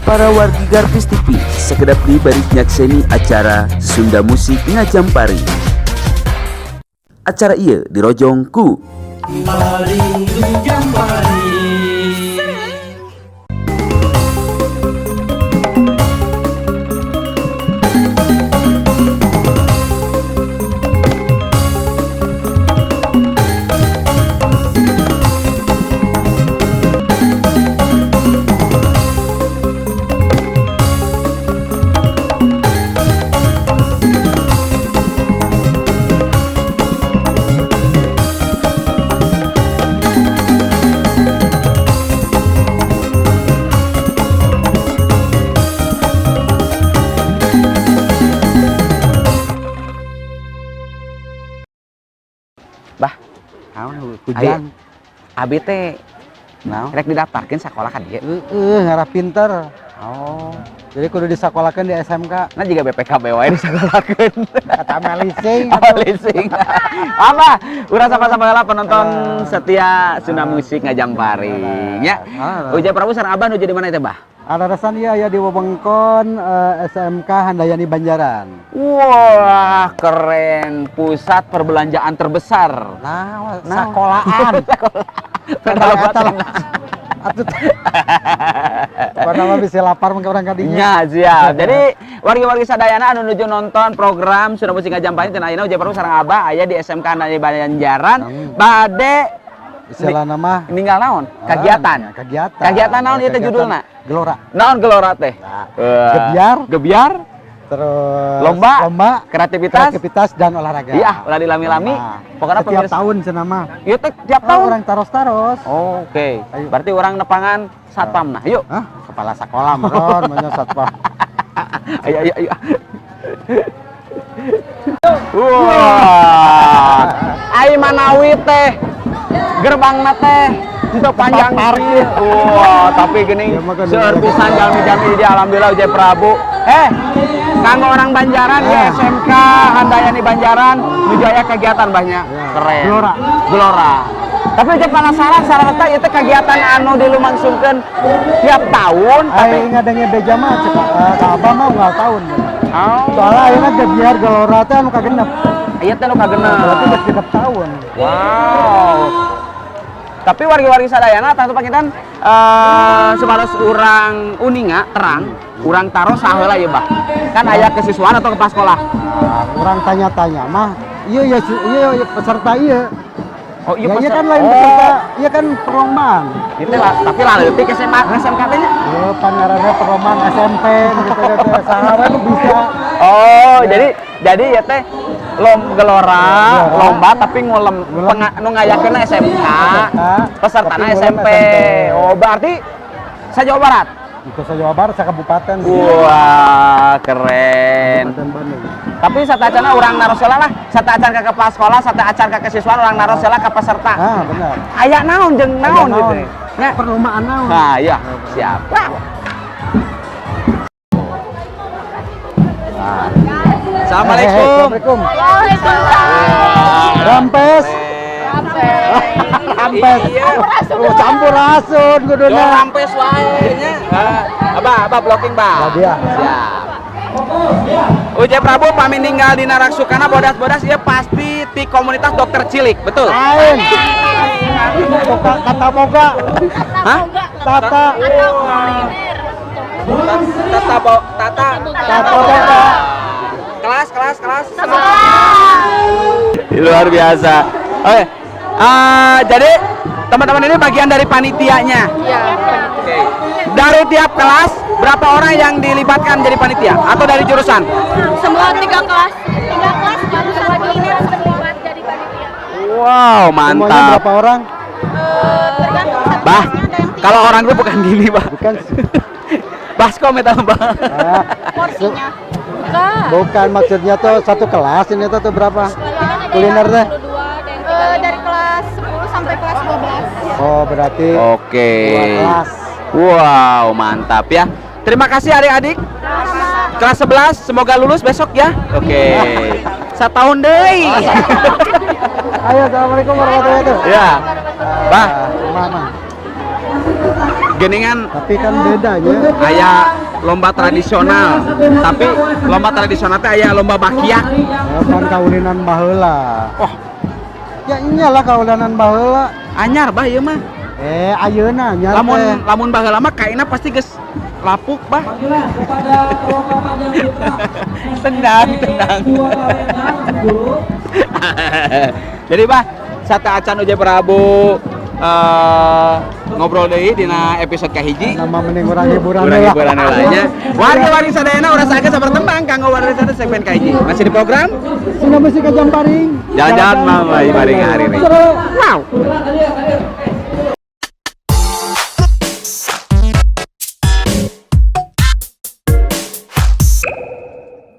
Para wargi Garpis TV, sakedap deui bari nyakseni acara Sunda Musik Ngajampari. Acara ieu dirojong ku Paling Jampari. Bah, Naon hujan. Abi teh Naon? rek didaftarkeun sekolah ka dieu. Heeh, ngarah pinter. Oh. Jadi kudu disakolahkeun di SMK. Nah, juga BPKB wae disekolahkeun. Kata mah leasing. Oh, leasing. Apa? Urang sama-sama lah penonton Ah. setia Sunda Musik Ngajampari. Ya. Ah. Ujang Prabu sareng Abah nuju di mana teh, Bah? Alarasan iya ya di wewengkon SMK Handayani Banjaran. Wah, keren. Pusat perbelanjaan terbesar. Nah, Nah. sekolahan. Federal Eta lah. Atuh. Pokoknya mah bisa lapar mungkin orang kadinya. Ya, siap. Jadi wargi-wargi sadayana anu nuju nonton program Sunda Musik Ngajampari cenah ayeuna Ujang Prabu sareng Abah aya di SMK Handayani Banjaran. Bade Istilah nama ninggal naon? Kegiatan. Ah, kegiatan. Kegiatan naon ieu teh Kegiatan judulna? Gelora. Naon gelora teh? Nah, Wah. Gebyar. Gebyar, Terus Lomba. Lomba, kreativitas. Kreativitas dan olahraga. Iya, ulah dilami-lami. Nah, Pokoknya setiap pemirsa- tahun cenah mah. Ieu teh tiap Oh, tahun. orang taros-taros. Oh, oke. Ayo. Berarti orang nepangan satpam nah. Yuk. Hah? Kepala sekolah meron, banyak satpam. Ayo, ayo, ayo. Wah. Ai manawi teh gerbangna teh henteu panjang parkir. Wah, tapi geuning Ya, mah kan seueur pisan jalmi-jalmi di alhamdulillah Ujang Prabu. Eh, kanggo orang Banjaran di Ah. SMK Handayani Banjaran nuju aya kegiatan banyak. Ya. Keren. Gelora. Gelora. Tapi Ujang penasaran sarana ieu teh kegiatan anu dilumangsungkeun tiap tahun tapi Tapi ngadenge beja mah cek ka abah mah unggal tahun. Oh. Soalnya ayeuna gebyar gelora teh anu kagenep. Iya teh nu kagenep. Berarti geus 6 tahun. Wow. Tapi wargi-wargi sadayana tangtu panginten supados urang uninga terang, urang taros saheula ya, Bah. Kan aya kesiswaan atau kepala sekolah. Nah, orang tanya-tanya mah, iya iya iya iya, peserta iya. Oh, Ya, iya kan lain peserta, iya kan perlombaan. Itu lah, tapi lah leutik SMA SMK teh nya. Oh, pangaranna perlombaan SMP gitu gitu. Saha we nu bisa. Oh, jadi ya teh gelora, Gelora. Lomba tapi ngulem Ngulem. nu ngayakeunna SMK, SMK, pesertana tapi ngulem SMP. SMP. Oh, berarti sa Jawa Barat. Itu sa Jawa Barat, sa kabupaten sih. Wah, keren. Kabupaten Bandung. Tapi satacana urang naros heula lah, sataacan ka kepala sekolah, sataacan ka kesiswaan urang naros heula ka peserta. Ah, benar. Aya naon jeung naon Aya gitu. Nya. Perlombaan naon? Nah, iya, siap. Wah. Assalamualaikum. Assalamualaikum. Rampes. Rampes. Iya. Oh, sampurasun Yo kuduna. rampes wae nya. Ah, Abah, abah blocking, Bah. Lah, dia. Siap. Ujang Prabu pami ninggal di Naraksukana bodas-bodas ieu pasti ti komunitas dokter cilik, betul? Lain. Kata moga. Hah? Tata. Tata bo, tata Tata boga. Kelas, kelas, kelas. Luar biasa. Oke. Ah, jadi teman-teman ini bagian dari panitianya. Iya. Oke. Dari tiap kelas berapa orang yang dilibatkan jadi panitia atau dari jurusan? Semua tiga kelas. Tiga kelas jurusan kuliner terlibat jadi panitia. Wow, Semuanya mantap. berapa orang? Tergantung satu Bah, kelasnya ada yang tiga. kalau orang itu bukan gini, Bah. Bukan. Baskom eta, Bah. Ah, Porsinya. Bukan. bukan maksudnya tuh satu kelas ini tuh berapa? Ada Kuliner yang teh. 22, ada yang dari kelas 10 sampai kelas 12. Oh, berarti Oke. dua kelas. Wow, mantap ya. Terima kasih adik-adik. Kelas 11 semoga lulus besok ya. Oke. Setahun deh. Ayo, assalamualaikum warahmatullahi wabarakatuh. Ya. Bah. Mama. Geningan Tapi kan bedanya aya lomba tradisional, tapi lomba tradisional teh aya lomba bakiak. Ya, kan kaulinan baheula. Wah, Ya iyalah, kaulinan baheula. Anyar, Bah, ieu mah. Eh, ayeuna anyar Lamun teh. Lamun baheula mah kaina pasti geus lapuk, Bah. Tendang, tendang. Jadi, Bah, sateuacan Uje Prabu ngobrol deui dina episode kahiji. Nama mending urang hiburan Urang heula. hiburan heula nya. Warga-wargi sadayana, ulah saged sabar tembang kanggo warga sadaya segmen kahiji. Masih di program Sunda Musik Jamparing. Jalan-jalan Mamai Maring hari ini. Wow.